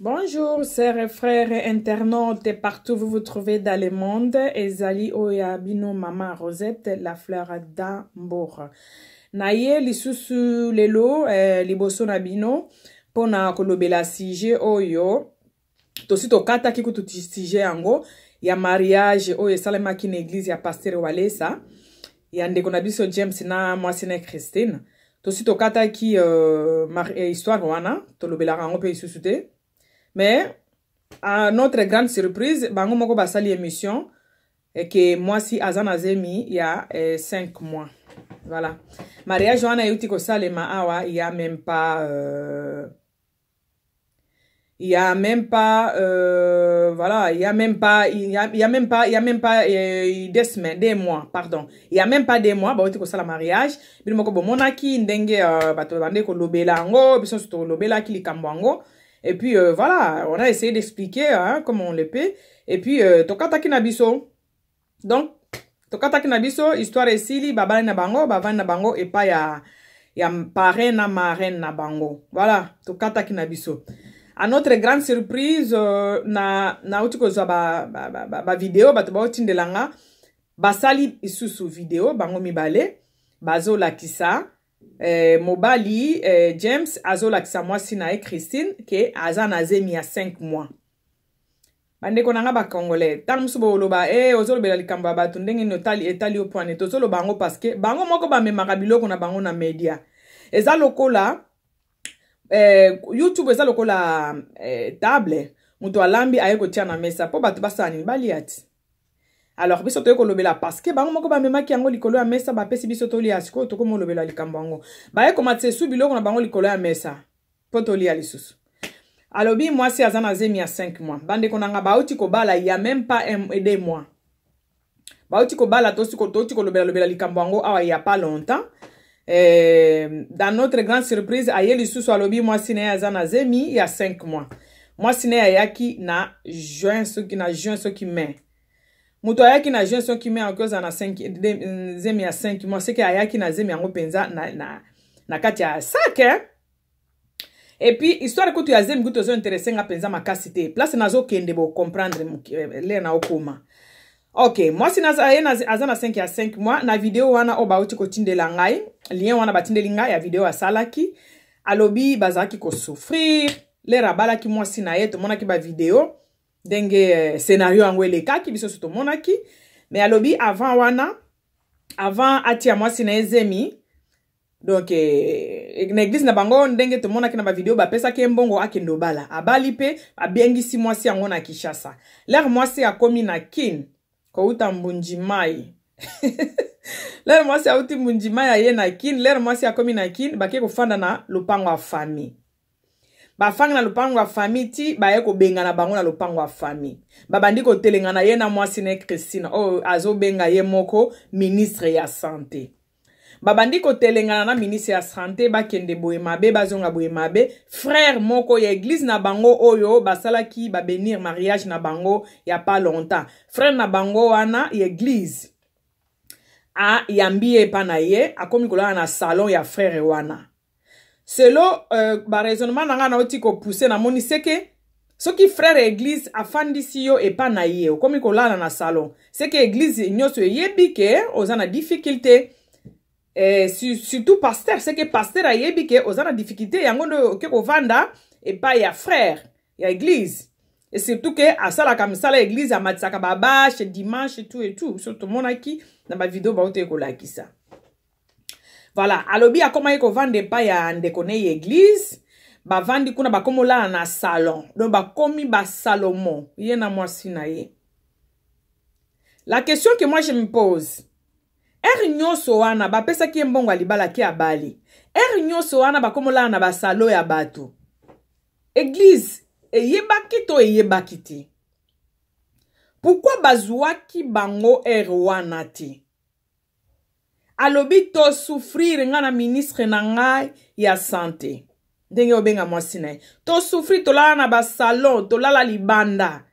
Bonjour, sœurs et frères internautes partout vous vous trouvez dans le monde. Ezali oya bino mama Rosette la fleur d'amour. Na ye lisusu lelo eh, liboso na bino pona kolobela sujet oyo tosi tokataki kutu sujet yango ya mariage oyo esalemaki na eglise ya pasteur Walesa ya ndeko na biso James na mwasi na Christine. Tosi tokataki histoire wana tolobelaka yango mpe lisusu te, mais à notre grande surprise bango moko basali émission ke mwasi aza na zemi ya 5 mois. Voilà, mariage wana euti kosalema awa ya même pas il y a même pas voilà, il y a même pas il y a même pas il y a même pas 2 semaines, 2 mois, pardon, il y a même pas 2 mois bauti kosala mariage. Bino moko bomonaki ndenge bato bande kolobela yango, biso nyonso tolobelaki likambo yango. Et puis voilà, on a essayé d'expliquer, hein, comme on le peut, et puis tokataki na biso. Donc tokataki na biso histoire esili, babali na bango, bavandi na bango epai ya parrain na marraine na bango. Voilà, tokataki na biso. À notre grande surprise, na nauti kozwa ba vidéo, bato baotindela nga, basali lisusu vidéo bango mibale, bazolakisa mobali James azolakisa mwasi na ye Christine ke aza na zemi ya 5 mois. Bandeko na nga bacongolais, ntango mosusu boloba ozolobela likambo ya bato ndenge nini, otali etali yo pwane. Tozoloba yango parce que bango moko bamemaka biloko na bango na media. Eza lokola YouTube, eza lokola table, moto alambi aye kotia na mesa mpo bato basala nini? Balia ti. Alors biso toye kolobela parce que bango moko bamemaki yango likolo ya mesa, bapesi biso tolia. Sikoyo tokomi olobela likambo yango, baye komatisa esu biloko na bango likolo ya mesa mpo tolia lisusu. Alobi mwasi aza na zemi ya 5 mois. Bandeko na nga, bauti kobala ya même pas 2 mois, bauti kobala. Touti kolobela-lobela likambo yango awa ya pas longtemps. Dans notre grande surprise, aye lisusu alobi mwasi na ye aza na zemi ya 5 mois. Mwasi na ye ayaki na juin, soki na juin, soki mai. Moto ayaki na juin, soki mai, akoki ozala na zemi ya 5 mois, soki ayaki na zemi yango mpenza na kati ya sac, eh? Et puis histoire kutu ya zemi kutu ezointéresser nga mpenza makasi te. Place nazokende, bocomprendre lere na okoma. Ok, mwasi ye aza na 5 ya 5 mois. Na video wana oyo bauti kotindela ngai, lien wana batindeli ngai ya video asalaki, alobi bazalaki kosouffrir lere abalaki mwasi na ye. Tomonaki bavideo ndenge scénario yango elekaki, biso nyonso tomonaki. Mais alobi avant wana, avant atia mwasi na ye zemi, donc na église na bango, ndenge tomonaki na bavideo, bapesaki ye mbongo akende obala. Abali mpe abengisi mwasi yango na Kinshasa. Lere mwasi akomi na Kin kouta Mbunjimai, lere mwasi auti Mbunjimai aye na Kin, lere mwasi akomi na Kin, bake kofanda na lopango ya famille. Bafandi na lopango ya famille ti baye kobengana bango na lopango ya famille. Babandi kotelengana ye na mwasi na ye Christine, oyo azobenga ye moko ministre ya santé. Babandi kotelengana na ministre ya santé, bakende boye mabe, bazonga boye mabe. Frère moko ya église na bango oyo basalaki babénir mariage na bango ya pas longtemps, frère na bango wana ya église ayambi ye epa na ye, akomi kolala na salon ya frère wana. Selo baraisonnement na ngai nauti kopousser, namoni seke soki frère église afandisi yo epa na ye, okomi kolala na salon, seke église nyonso eyebi ke oza na difficulté. Surtout pasteur, seke pasteur ayebi ke oza na difficulté, yango nde oke kovanda epai ya frère ya église. Et surtout ke asalaka misala ya église, amatisaka babâches dimanche, tout et tout. So tomonaki na bavideo bauti kolakisa. Voilà, alobi akomaki kovanda epai ya ndeko ne ya église. Bavandi kuna, bakomi olala na salon, donc bakomi basalomo, ye na mwasi na ye. La question que moi je me pose, ere nyonso wana bapesaki ye mbongo ya libala ke abali, ere nyonso wana bakomi olala na basalo ya bato, église eyebaki to eyebaki te? Pourquoi bazwaki bango ere wana te? Alobi tosouffrir, nga na ministre na ngai ya santé, ndenge obenga mwasi na ye, tosouffrir, tolala na basalon, tolala libanda,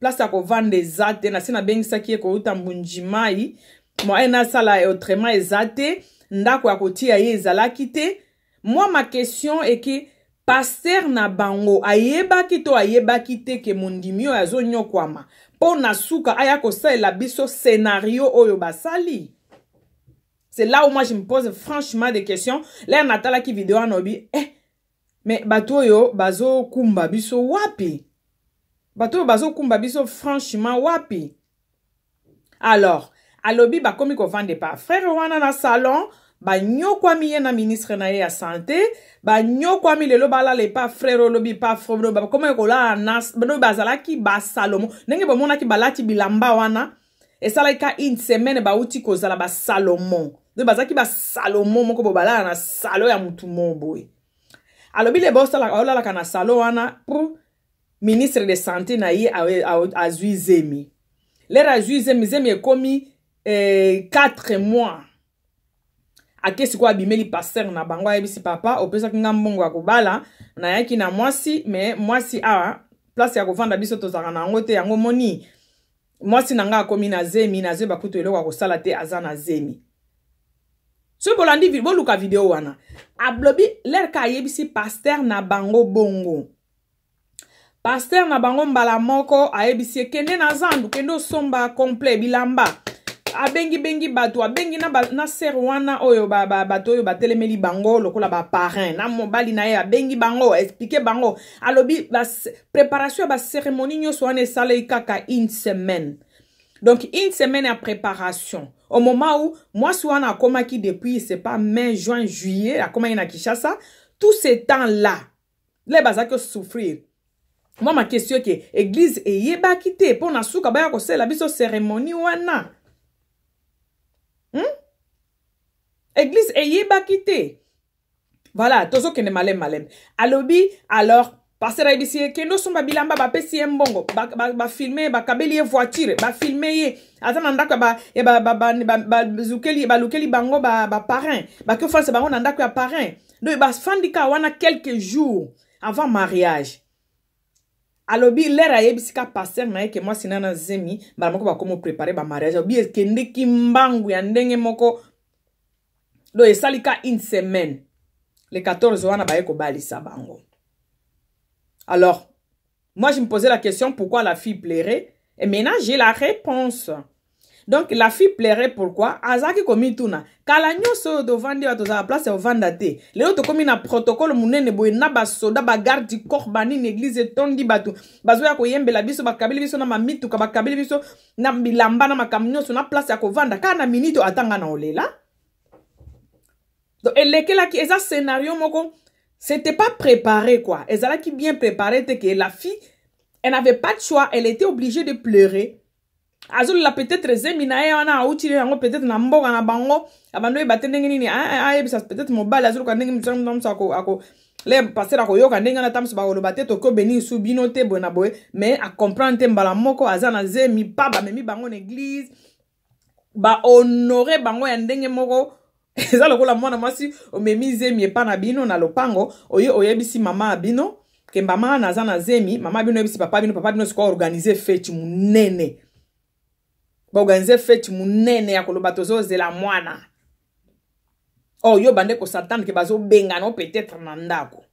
place ya kovanda eza te. Na se nabengisaki ye kouta Mbunjimai, moyen nasala autrement eza te, ndako ya kotia ye ezalaki te. Moi, ma question est que Pasteur na bango ayebaki to ayebaki te ke mondimi oyo azonyokwama mpo na suka aya kosalela biso scenario oyo basali? C'est là où moi je me pose franchement des questions. Lere natalaki video wana, obi eh, mais bato oyo bazokumba biso wapi? Bato oyo bazokumba biso franchement wapi? Alors alobi bakomi kovanda epa frère wana na salon, banyokwami ye na ministre na ye ya santé, banyokwami. Lelo balala epa frère, olobi epa frère bakomi kolala na bazalaki basalomo. Ndenge bomonaki balati bilamba wana, esalaki ka une semaine bauti kozala basalomo. Donc bazalaki basalomo moko bo balala na salon ya mutu mo boye. Alobi le baolalaka na salon wana pour ministre de santé na ye azwi zemi. Lere azwi zemi, zemi ekomi 4 mois, ake sikoyo abimeli pasteur na bango, ayebisi: "Papa, opesaki nga mbongo ya kobala, nayaki na mwasi, mais mwasi awa, place ya kovanda biso tozalaka na yango te. Yango moni mwasi na nga akomi na zemi, nazoyeba kutu eloko ya kosala te, aza na zemi." Soki bolandi, boluka video wana. Alobi lere ka ayebisi pasteur na bango bongo, pasteur na bango mbala moko ayebisi ye: "Kende na zandu, kende osomba complet bilamba." Abengibengi bato, abengi na sœur wana oyo bato oyo batelemeli bango lokola baparrain na mobali na ye. Abengi bango, expliquer bango. Alobi préparation ya bacérémonie nyonso wana esaleli kaka une semaine. Donc une semaine ya préparation, au moment où mwasi wana akomaki depuis, c'est pas mai, juin, juillet akomaki na Kinshasa. Tout ce temps là le bazalaki osouffrir. Moi, ma question ke église eyebaki te mpo na suka baya kosalela biso cérémonie wana? Église eyebaki te? Voilà, tozokende maleme maleme. Alobi alors pasteur ayebisi ye: "Kende osomba bilamba." Bapesi ye mbongo, bafilmer, bakabeli ye voiture, bafilmer ye aza na ndako ya balukeli bango baparrain, baki ofandisa bango na ndako ya parrain. Donc bafandi kaka wana quelques jours avant mariage. Alobi lere ayebisi ka pasteur na ye ke mwasi na na zemi, mbala moko bakoma opréparer bamariage. Alobi ekendeki mbangu ya ndenge moko. Donc esali ka une semaine, le 14 wana baye kobalisa bango. Alors moi, je me posais la question pourquoi la fille pleurait, et maintenant j'ai la réponse. Donc la fille pleurait pourquoi? Azalaki komituna: kala nyonso oyo tovandi awa, tozala place ya kovanda te. Lelo tokómi na protocole monene boye, na basoda, bagarde du corps, banini, église etondi, bato bazoya koyembela biso, bakabeli biso na mamituka, bakabeli biso na bilamba, na makambo nyonso, na place ya kovanda. Kaka na minute atanga na olela. Donc elekelaki, eza scénario moko, c'était pas préparé quoi. Ezalaki bien préparé te ke la fille, elle n'avait pas de choix, elle était obligée de pleurer. Azolela peut-être zemi na ye wana awutili yango peut-être na mboka na bango, abando oyeba te ndenge nini ayebisa peut-être mobali. Azoluka ndenge mosusu ako le pasteur akoyoka ndenge wana, ta mosusu bakoloba te toki obeni su bino te boye na boye. Mais acomprendre te, mbala moko aza na zemi pa bamemi bango na église, bahonorer bango ya ndenge moko. Eza lokola mwana mwasi omemi zemi epa na bino na lopango, oye oyebisi mama ya bino ke mama naza na zemi. Mama bino oyebisi papa bino, papa bino sikoyo organiser fête monene, baorganiser fête monene ya koloba tozozela mwana oyo. Oh, bande kos'attendre ke bazobengana o peut-être na ndako.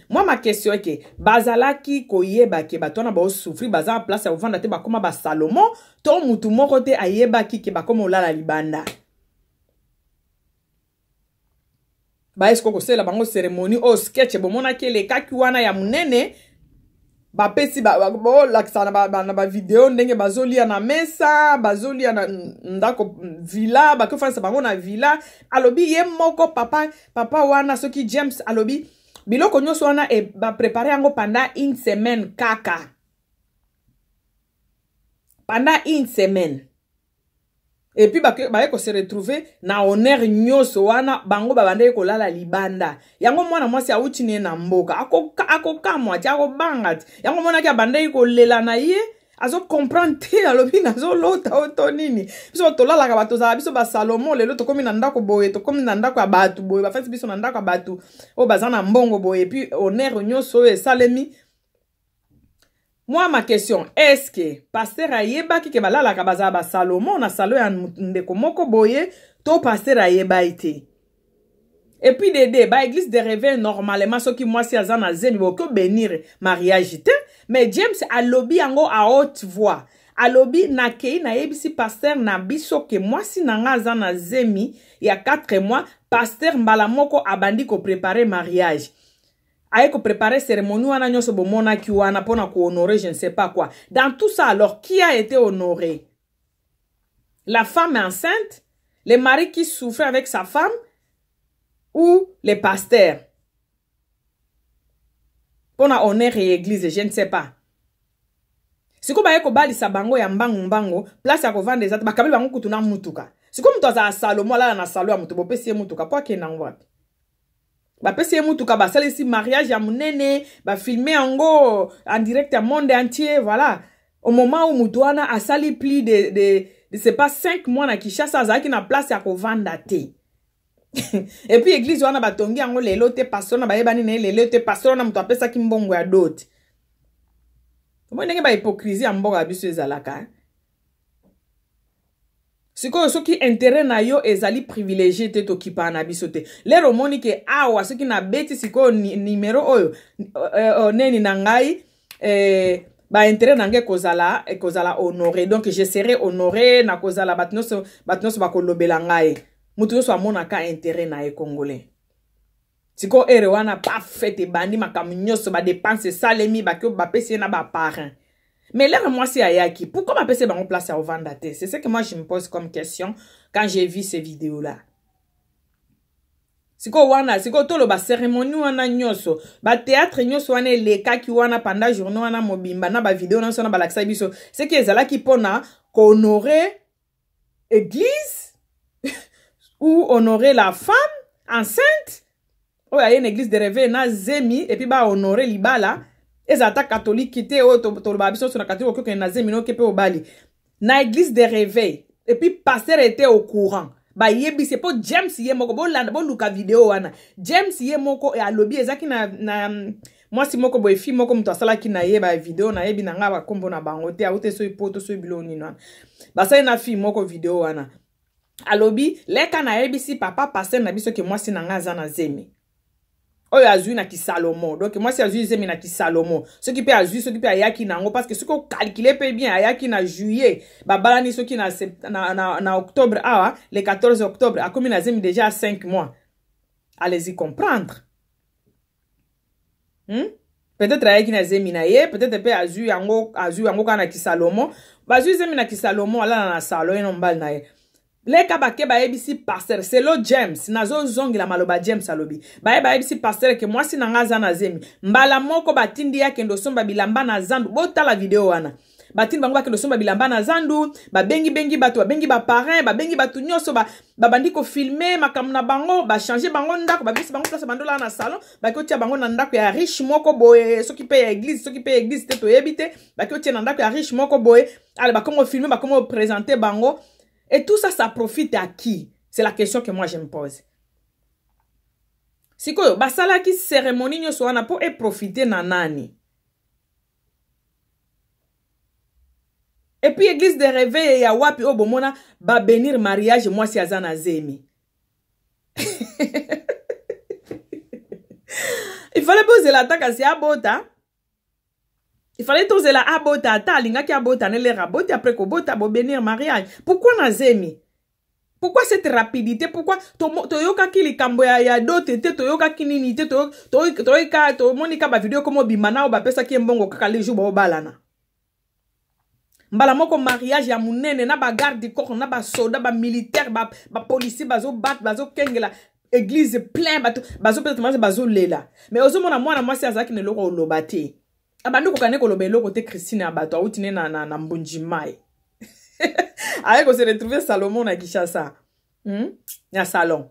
Mwa ma question eke bazalaki koyeba ke bato wana baosouffrir, baza na place ya kovanda te, bakóma basalomo, to mutu moko te ayebaki ke bakóma olala libanda? Baye sikoyo kosalela bango cérémonie oyo, sketch bomonaki elekaki wana ya monene. Bapesi, bolakisa na bavideo ndenge bazolia na mesa, bazolia na ndako villa, baki ofandisa bango na villa. Alobi ye moko papa wana, soki James, alobi biloko nyonso wana e, bapréparer yango pendant une semaine, kaka pendant une semaine. Et puis baye kose retrouver na honneur nyonso wana, bango babandaki kolala libanda. Yango mwana mwasi awuti ne na mboka, akokamwa ti, akobanga ti. Yango monaki abandaki kolela na ye, azocomprendre te. Alobi: "Nazolota o to nini? Biso tolalaka bato, tozala biso basalomo, lelo tokómi na ndako boye, tokómi na ndako ya bato boye, bafasi biso na ndako ya bato oyo baza na mbongo boye." Et puis honneur nyonso oyo esalemi. Moi, ma question: est-ce que pasteur ayebaki ke balalaka, bazala basalomo na salon ya ndeko moko boye, to pasteur ayebaki te? Et puis dede ba église de réveil, normalement soki mwasi aza na zemi, bokoki obénir mariage te. Mais James alobi yango à haute voix, alobi: "Nakei, nayebisi pasteur na biso ke mwasi na nga aza na zemi ya 4 mois." Pasteur mbala moko abandi koprépare mariage, aye koprépare cérémonie wana nyonso bomonaki wana mpona kohonorer je ne sais pas quoi. Dans tout ça, alors, qui a été honoré? La femme enceinte, le mari qui souffrait avec sa femme ou le pasteur mpona honneur ya église? Je ne sais pas. Sikoyo baye kobalisa bango ya mbangu-mbangu, place ya kovanda eza te, bakabeli bango kutu na mutuka. Sikoyo moto azala Salomo, alala na salon ya moto, bopesi ye mutuka mpo akende yango wapi? Bapesi ye mutuka, basalisi mariage ya monene, bafilme yango en direct ya monde entier. Voilà, au moment où moto wana asali plus de c'est pas 5 mois na Kinshasa, azalaki na place ya kovanda te. Et puis église wana batongi yango lelo te, pasteur na bayebani na ye lelo te, pasteur wana moto apesaki mbongo ya dot. Omoi ndenge bahypocrisie ya mboka ya biso ezalaka. Sikoyo soki intérêt na yo ezali privilégié te, tokipaka na biso te. Lero omoni ke awa soki nabeti sikoyo nimero oyo neni na ngai, baintérêt na ngai ekozala honoré, donc je serai honoré, nakozala, bato nyonso bakolobela ngai. Moto nyonso amonaka intérêt na ye. Congolais sikoyo ere wana pafete ebandi, makambo nyonso, badépenses esalemi, baki bapesi ye na baparrain. Mais l'heure mwasi ayaki, pourquoi bapesi bango place ya ovanda te? C'est ce que moi je me pose comme question quand j'ai vu ces vidéos là. Sikoyo wana, sikoyo toloba cérémonie wana nyonso, bathéâtre nyonso wana elekaki wana pendant journée wana mobimba, na bavideo nyonso wana balakisaki biso, seki ezalaki mpona kohonorer église ou honorer la femme enceinte oyo aye na église de réveil na zemi, et puis bahonorer libala? Ezala ata katolike te, oyo tolobaka biso nyonso na katolike, okokende na zemi noke mpe obali na église de réveil. Et puis pasteur était au courant, bayebisi mpo James ye moko, bolanda, boluka video wana, James ye moko alobi ezalaki na mwasi moko boye, fille moko, moto asalaki na ye bavideo, nayebi na ngai bakombo na bango te, aute soki poto, soki biloko nini wana, basali na fille moko video wana. Alobi: "Leka, nayebisi papa pasteur na biso ke mwasi na ngai aza na zemi oyo azwi na kisalomo." Donc mwasi azwi zemi na kisalomo, soki mpe azwi, soki mpe ayaki nango, parce que soki ocalculer mpe bien, ayaki na juillet, babalani soki na octobre awa, le 14 octobre, akomi na zemi déjà 5 mois. Allez-y comprendre? Peut-être ayaki na zemi na ye, peut-être mpe azwi yango kaka na kisalomo. Bazwi zemi na kisalomo, alala na salon ye na mobali na ye. Leka bake bayebisi pasteur, selon James, nazozongela maloba James alobi, baye bayebisi pasteur ke mwasi na nga aza na zemi. Mbala moko batindi ye akende osomba bilamba na zandu. Botala video wana, batindi bango bakende osomba bilamba na zandu, babengibengi bato, babengi baparrain, babengi bato nyonso, babandi kofilmer makambo na bango, bachanger bango ndako, babisi bango place bandolala na salon, baki otia bango na ndako ya riche moko boye, soki mpe ya église, soki mpe ya église te, toyebi te. Baki otia na ndako ya riche moko boye, ale bakomi ofilmer, bakomi oprésenter bango. Et tout ça, ça profite à qui? C'est la question que moi je me pose. Sikoyo basalaki cérémonie nyonso wana mpo eprofite na nani? Et puis église de réveil ya wapi oyo bomona babénir mariage mwasi aza na zemi? Il fallait bozela ata kasi abota, il fallait tozela abota, ata alingaki abota na l'heure aboti, après kobota bobénir mariage. Pourquoi na zemi? Pourquoi cette rapidité? Pourquoi toyokaki likambo ya dot te, toyokaki nini te? Toyoka, tomoni ka bavideo komo obima na oyo bapesaki ye mbongo kaka le jour baobalana. Mbala moko mariage ya monene na bagarde corps, na basoda, bamilitaire, bapolicier, bazobate, bazokengela église plein, bato bazopesa, bazolela. Mais ozomona mwana mwasi azalaki na eloko oloba te, abandi kokande koloba eloko te. Christine ya bato awuti ne na Mbunji Mai, aye kose retrouver Salomon na Kinshasa, Na salon,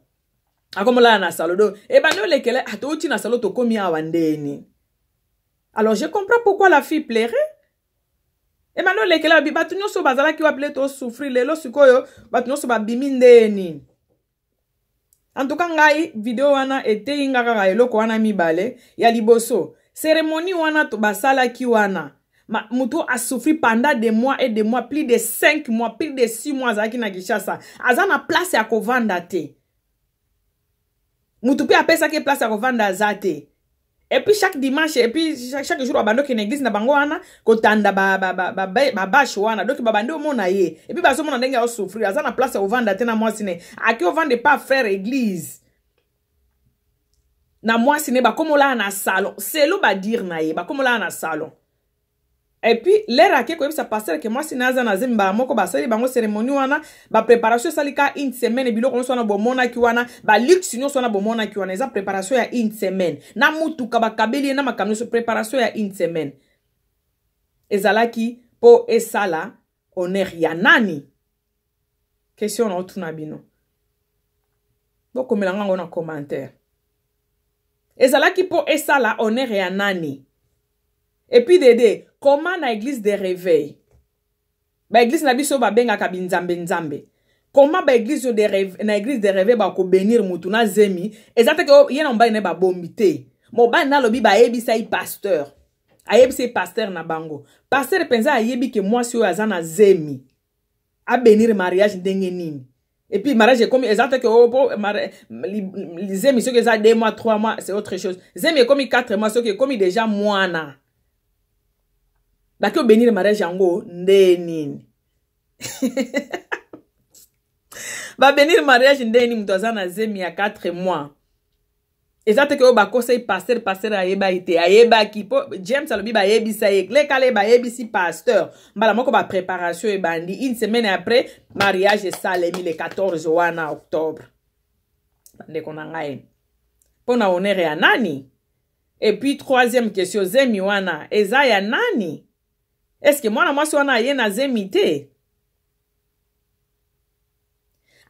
akomolala na salon. Do ebandi olekele, atouti na salon, tokomi awa ndeni. Alors je comprends pourquoi la fille pleurait. Ebandi olekela, babi bato nyonso bazalaki wapi? Le tosouffrir lelo, sikoyo bato nyonso babimi ndeni. En tout cas ngai video wana eteyi nga kaka eloko wana mibale. Ya liboso, cérémonie wana basalaki wana, moto asouffri pendant des mois et des mois, plus de 5 mois, plus de 6 mois, azalaki na Kinshasa, aza na place ya kovanda te. Mutu mpe apesaki place ya kovanda aza te. Et puis chaque dimanche, et puis chaque jour babandi okende église na bango wana kotanda babashe wana. Donc babandi omona ye, et puis bazomona ndenge aosouffrir, aza na place ya kovanda te na mwasi ne. Aki ovanda epa frère église na mwasi ne, bakomolala na salon, selo badire na ye, bakomolala na salon. Et puis l'heure ake koyebisa pasteur ke mwasi na aza na zemi, mbala moko basali bango cérémonie wana, bapréparation esali ka une semaine. Biloko nyonso wana bomonaki wana, baluxe nyonso wana bomonaki wana, eza préparation ya une semaine. Na mutuka bakabeli ye, na makambo nyonso, préparation ya une semaine ezalaki mpo esala honneur ya nani? Question na otuna bino, bokomela ngango na commentaire. Ezalaki mpo esala honneur ya nani? Et puis dede, comment na église de réveil, baéglise na biso babengaka binzambe nzambe, comment baéglise de réveil, na église de réveil bakobénir mutu na zemi? Eza te ke ye na mobali na ye babombi te. Mobali na alobi bayebisa ye, pasteur ayebisa ye, pasteur na bango, pasteur mpenza ayebi ke mwasi oyo aza na zemi, abénir mariage ndenge nini? Et puis mariage ekomi, eza te ke oh, po zemi soki eza 2 mois, 3 mois, c'est autre chose. Zemi ekomi 4 mois, soki ekomi déjà mwana, baki obénir mariage yango nde nini? Babénir mariage nde nini? Moto aza na zemi ya 4 mois, eza te ke oyo bakosai pasteur, pasteur ayebaki te. Ayebaki, mpo James alobi bayebisa ye lekale, bayebisi pasteur, mbala moko bapréparation ebandi. Une semaine après, mariage esalemi le 14 wana octobre. Bandeko na ngai, mpo na honneur ya nani? Et puis troisième question, zemi wana eza ya nani? Est-ce mwana mwasi wana aye na zemi te?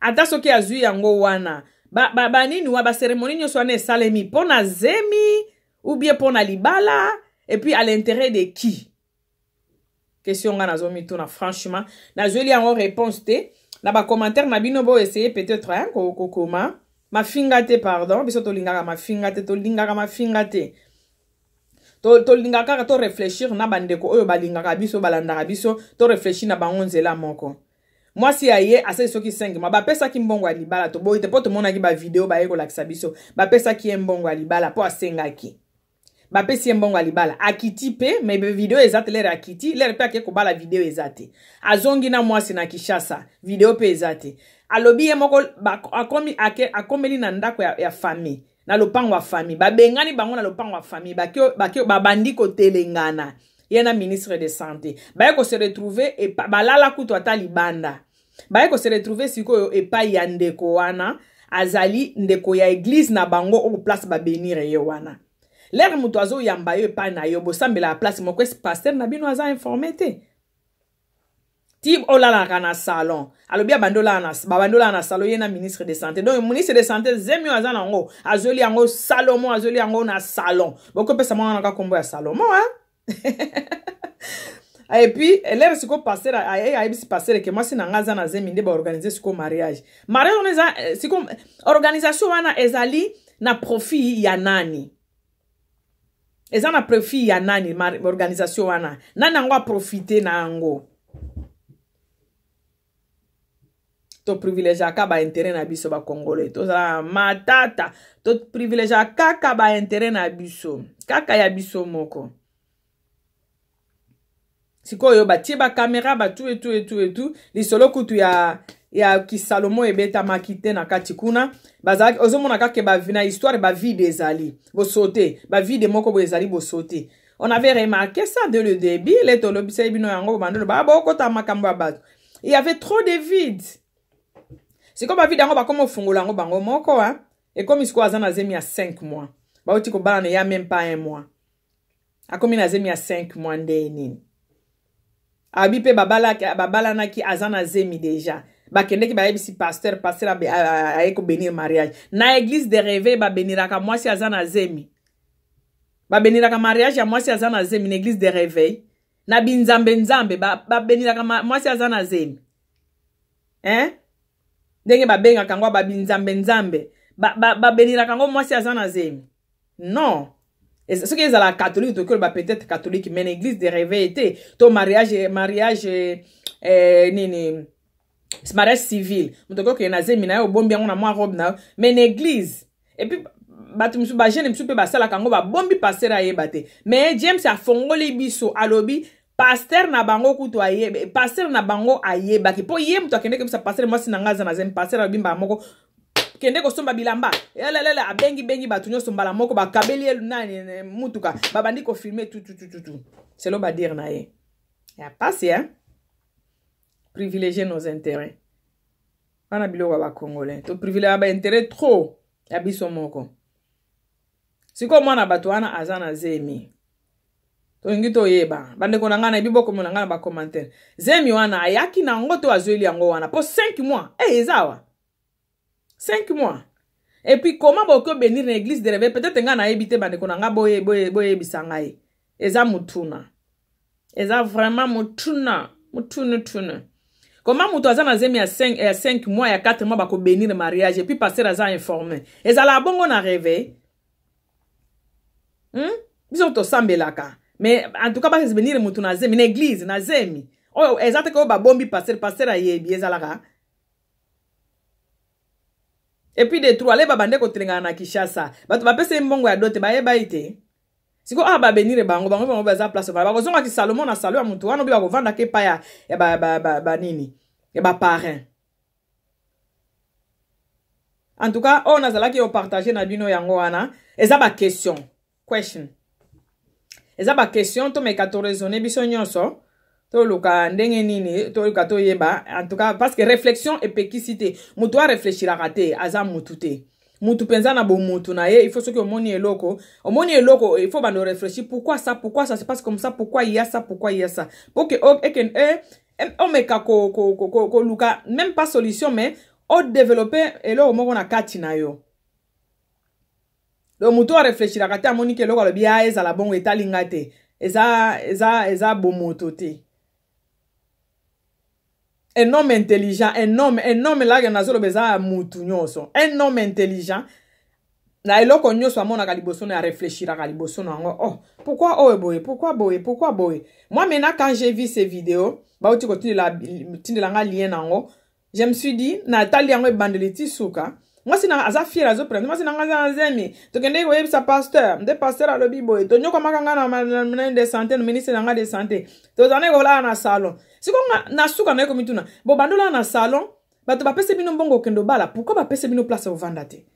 Ata soki azwi yango wana, banini wa bacérémonie nyonso wana esalemi mpo na zemi ou bien mpo na libala? Et puis à l'intérêt de qui? Question nga nazomituna, franchement nazweli yango réponse te. Na bacommentaire na bino, boessaye peut-être, hein, kokoma mafinga te, pardon. Biso tolingaka mafinga te, tolingaka mafinga te, tolingaka kaka toréfléchir na bandeko oyo balingaka biso, balandaka biso, toréfléchir na bango nzela moko. Mwasi ya ye asali soki 5 mois, bapesaki mbongo ya libala. Toboyi te, mpo tomonaki bavideo baye kolakisa biso, bapesaki ye mbongo ya libala mpo asengaki. Bapesi ye mbongo ya libala, akiti mpe, mais video eza te. L'heure akiti, l'heure mpe ake kobala, video eza te. Azongi na mwasi na Kinshasa, video mpe eza te. Alobi ye moko akomi, akomeli na ndako ya famille, na lopango ya famille, babengani bango na lopango ya famille. Bake, babandi kotelengana, ye na ministre de santé baye kose retrouver, balala kutu ata libanda. Baye kose retrouver sikoyo epai ya ndeko wana, azali ndeko ya église na bango oyo place babénir ye wana. L'heure moto azoyamba yo epai na yo, bosambela ya place moko, esi pasteur na bino aza informé te? Ti olalaka na salon, alobi abandi babandi olala na salon, ye na ministre de santé. Donc ministre de santé, zemi oyo aza nango, azweli yango Salomo, azweli yango na salon. Bokopesa mwana wana ka kombo ya Salomo, hein? Et puis l'heure sikoyo pasteur ayebisi pasteur ke mwasi na nga aza na zemi, nde baorganize sikoyo mariage. Mariage wana eza sikoyo, organisation wana ezali na profit ya nani? Eza na profit ya nani organisation wana? Nani yango aprofite na yango? Toprivilégiaka baintérêt na biso. Bacongolais tozala matata, toprivilégiaka kaka baintérêt na biso, kaka ya biso moko. Sikoyo batie bacaméra, batu etu etu etu, lisolo kutu ya kisalomo ebetamaki te na kati kuna. Bazalaki, ozomona kaka na histoire bavide ezali bosote, bavide moko boye ezali bosote. On avait remarqué ça dès le début. Le tolobisaki bino yango, bandolo babokota makambo ya bato. Il y avait trop de vide. Sikoyo bavide yango bakoma ofungola yango bango moko. Ekomi sikoyo aza na zemi ya 5 mois, bauti kobala na ya même pas un mois, akomi na zemi ya 5 mois nde nini? Abi mpe babalanaki, aza na zemi déjà. Bakendeki, bayebisi pasteur, pasteur aye kobénir mariage. Na église de réveil babéniraka mwasi aza na zemi? Babéniraka mariage ya mwasi aza na zemi na église de réveil, na binzambe nzambe, babéniraka mwasi aza na zemi, hein? Ndenge babengaka yango babinzambe nzambe, babéniraka yango mwasi aza na zemi? Non. Soki ezala catholique, toki oloba peut-être catholique, mais na église de réveil te. To mariage nini, mariage civil, moto okoki okende na zemi na ye, obombi yango na mwa robe na yo. Mais na église. Et puis bato mosusu, bajeune mosusu mpe basalaka yango, babombi, pasteur ayeba te. Mais James afongoli biso, alobi pasteur na bango kutu ayebe, pasteur na bango ayebaki, mpo ye moto akendeki bisa pasteur: "Mwasi na ngai aza na zemi." Pasteur alobi mbala moko: "Kende kosomba bilamba." Elelele, abengi bengi bato nyonso mbala moko, bakabeli ye nani, mutuka, babandi kofilmer tututututu, selon badires na ye. Ya pasi, hein? Privilégier nos intérêts wana, biloko ya bacongolais, toprivilégie baintérêt trop ya biso moko. Sikoyo mwana bato wana aza na zemi, tolingi toyeba. Bandeko na ngai, nayebi bokomona ngai na bacommentaire. Zemi wana ayaki na yango to azweli yango wana? Mpo 5 mois e eza awa, 5 mois. Et puis comment bokoki obénir na église de réveil? Peut-être ngai nayebi te. Bandeko na ngai, boyebisa ngai. Eza mutuna, eza vraiment mutuna, mutunutunu. Comment moto aza na zemi ya 5, ya 5 mois, ya 4 mois, bakobénir mariage et puis pasteur aza informé? Ezala bongo na réveil, Biso tosambelaka, mais en tout cas babénir moto na zemi na église, na zemi oyo eza te ke oyo babombi pasteur, pasteur ayebi, ezalaka. Et puis de trois, ale babande kotelengana na Kinshasa, bato bapesa ye mbongo ya dot, bayeba ye te. Sikoyo awa babénir bango, bango baza place wana, bakozongaki Salomo na salon ya motu wana, obi bakovandaka epai ya banini, ya baparrain. En tout cas, oyo nazalaki opartage na bino yango wana, eza baquestion, question, eza baquestion. Tomeka toraisonner biso nyonso, toluka ndenge nini, toluka toyeba. En tout cas, parce que réflexion epekisi te. Moto arefléchiraka te, aza mutu te. Mutu mpenza na bomutu na ye, il faut soki omoni eloko, omoni eloko, il faut bando réfléchir: pourquoi ça, pourquoi ça se passe comme ça, pourquoi il y a ça, pourquoi il y a ça, pour que eke omeka koluka même pas solution, mais odévelopper eloko moko na kati na yo. Donc moto arefléchiraka te, amoni ke eloko, alobi: "A, ezala bongo, etali nga te." Eza bomoto te. Un homme intelligent, un homme lake nazoloba, eza ya mutu nyonso. Un homme intelligent, na eloko nyonso amonaka liboso na, arefléchiraka liboso na yango: "Oh, pourquoi oyo boye? Pourquoi boye? Pourquoi boye?" Moi maintenant, quand j'ai vu ces vidéos, bauti kotindela nga lien nango, je me suis dit, natali yango ebandeli ti suka. Mwasi na aza fière, azoprendre: "Mwasi na nga aza na zemi, tokendeki koyebisa pasteur, nde pasteur alobi boye, tonyokwamaka nga na de santé, na ministre na nga de santé, tozalaki kolala na salon." Siko na suka naye komituna: bo bando olala na salon, bato bapesi bino mbongo okende obala, pourquoi bapesi bino place ovanda te?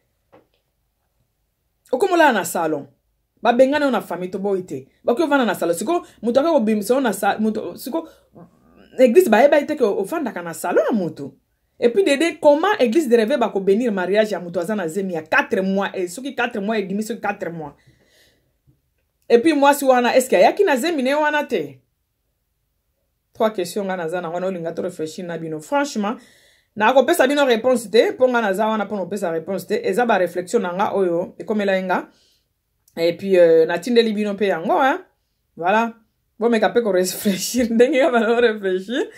Okomi olala na salon, babengani oyo na famille, toboyi te, bakoki ovanda na salon. Siko moto akoki kobimisa oyo na moto. Siko église bayeba te ke ofandaka na salon ya moto. Et puis dede, comment église de réveil bakobénir mariage ya moto aza na zemi ya 4 mois, et soki 4 mois edimi, soki 4 mois? Et puis mwasi wana, est-ce ayaki na zemi na ye wana te? Trois questions nga naza nango wana, olinga to réfléchir na bino. Franchement, nakopesa bino réponse te, mpo nga naza wana mpona kopesa réponse te. Eza baréflexion na nga oyo ekomela ye nga, et puis natindeli bino mpe yango, hein? Voilà, bomeka mpe koréfléchir ndenge nga bana réfléchir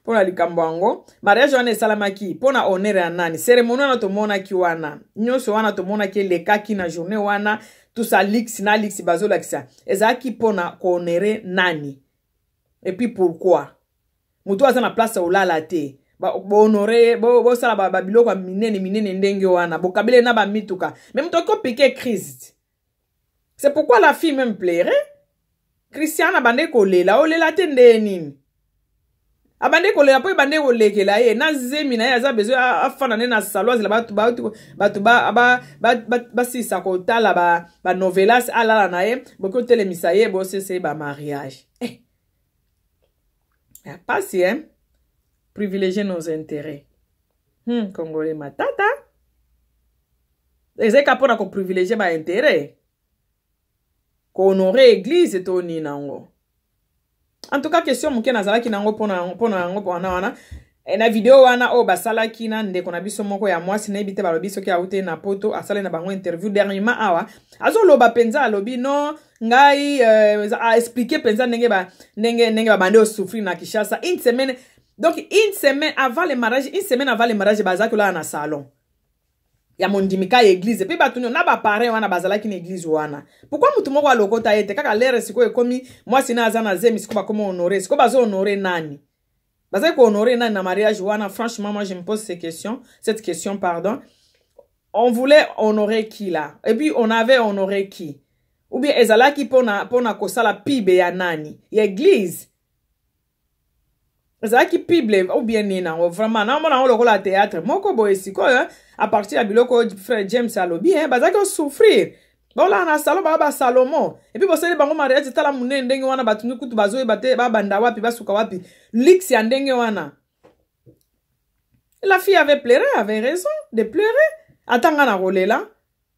mpona likambo yango. Mariage wana esalamaki mpona honneur ya nani? Cérémonie wana tomonaki wana nyonso wana tomonaki elekaki na journée wana, tusa lix na lix bazolakisa, ezalaki mpona kohonorer nani? Et puis pourquoi moto aza na place olala te, bohonorer, bosala babiloko ya minene minene ndenge wana, bokabele na bamituka, mais moto akopiquer crise? C'est pourquoi la fille même pleurait. Christian abande kolela, olela te nde nini? Abande kolela mpo ebande kolekela ye na zemi na ye, aza besoin afanda nde na salon, azela bato basilisa kotala banovelas, alala na ye, boki otelemisa ye, bosesa ye bamariage. Eh. Ya pasi, hein? Privilégier nos intérêts. Congolais matata, ezalika mpona koprivilégier baintérêt, kohonorer église to nini nango. En tout cas, question moke nazalaki nango mpona yango mpona wana na video wana oyo basalaki na ndeko na biso moko ya mwasi, nayebi te, balobi soki auti na Poto, asali na bango interview dernièrement awa, azoloba mpenza, alobi: "Non, ngai aexpliquer mpenza ndenge ndenge babandi osouffrir na Kinshasa." Une semaine, donc une semaine avant le mariage, une semaine avant le mariage, bazalaki kolala na salon ya mondimi ka ya église, mpe bato na baparrain wana bazalaki na église wana. Pourquoi motu moko alokota ye te? Kaka lere sikoyo ekomi mwasi na aza na zemi, sikoyo bakoma honorer. Sikoyo bazo honorer nani? Bazali kohonorer nani na mariage wana? Franchement, moi je me pose ces questions, cette question, pardon. On voulait honorer qui là? Et puis on avait honoré qui? Ou bien ezalaki pona pona kosala pibe ya nani? Ya église. Ezalaki pible ou bien nini nango? Vraiment naomona yango lokola théâtre moko boye. Sikoyo, à partir ya biloko frère James alobi, hein, bazalaki kosouffrir, baolala na salon, baa basalomo, et puis bosali bango mariage. Tala monene ndenge wana, bato kutu bazoyeba te babanda wapi, basuka wapi, luxe ya ndenge wana. La fille avait pleuré, avait raison de pleurer. Ata nga na kolela,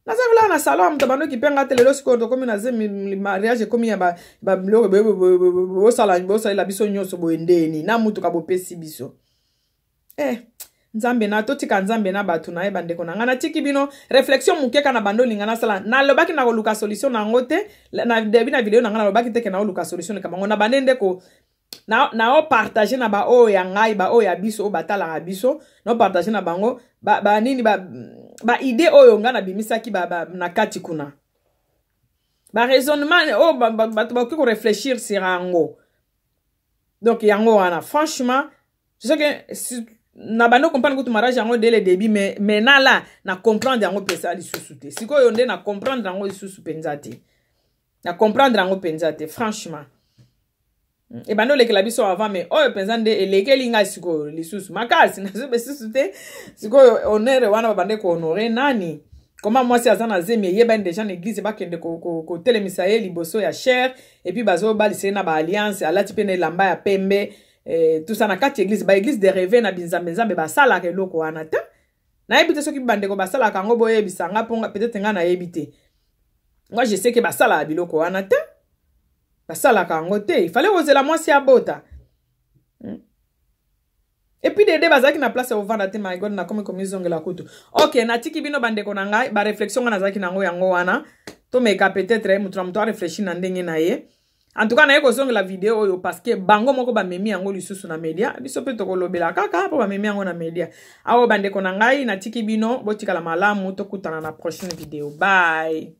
naza kolala na salon ya moto abandoki mpe nga te. Lelo sikoyo tokomi na zemi, mariage ekomi ya babiloko, bosala, bosalela biso nyonso boye ndeni na mutuka bopesi biso. Eh, Nzambe na totika Nzambe na bato na ye. Bandeko na ngai, natiki bino réflexion moke kaka na bando olinga nasala. Nalobaki na koluka solution na yango te na début na video na ngai. Nalobaki te ke naoluka solution likambo yango na bande nde ko naopartage na baoyo ya ngai, baoyo ya biso, oyo batalaka biso. Naopartage na bango banini, ba baidées ba oyo ngai nabimisaki ba, ba, na kati kuna, baraisonnement oyo bato bakoki koréfléchir sur yango. Donc yango wana, franchement, je sais que si, na bando comprendre kutu mariage yango dès le début, mais maintenant là na comprendre yango mpenza lisusu te. Sikoyo nde na comprendre yango lisusu mpenza te, na comprendre yango mpenza te, franchement. Ebandi olekela biso avant, mais oyo mpenza nde elekeli ngai sikoyo lisusu makasi, nazoba lisusu te. Sikoyo honneur wana, babande kohonorer nani? Koma mwasi aza na zemi, eyebani déjà na église, bakende kotelemisa ye liboso ya chaire, et puis bazobalisa ye na baalliance, alati mpe na elamba ya pembe, tout ça na kati ya église. Baéglise de réveil na binzambe nzambe basalaka eloko wana te. Nayebi te soki bandeko basalaka yango, boyebisa nga, mpo peut-être nga nayebi te. Moi, je sais ke basalaka biloko wana te, basalaka yango te. Il fallait kozela mwasi abota. Et puis dede bazalaki na place ya kovanda te. My God, nakomi komizongela kutu. Ok, natiki bino, bandeko na ngai. Baréflexion nga nazalaki nango yango wana. Tomeka peut-être moto na moto aréfléchir na ndenge na ye. En tout cas, naye kozongela video oyo parce que bango moko bamemi yango lisusu na media. Biso mpe tokolobela kaka mpo bamemi yango na media awa. Bandeko na ngai, natiki bino, botikala malamu, tokutana na prochaine video. Bye.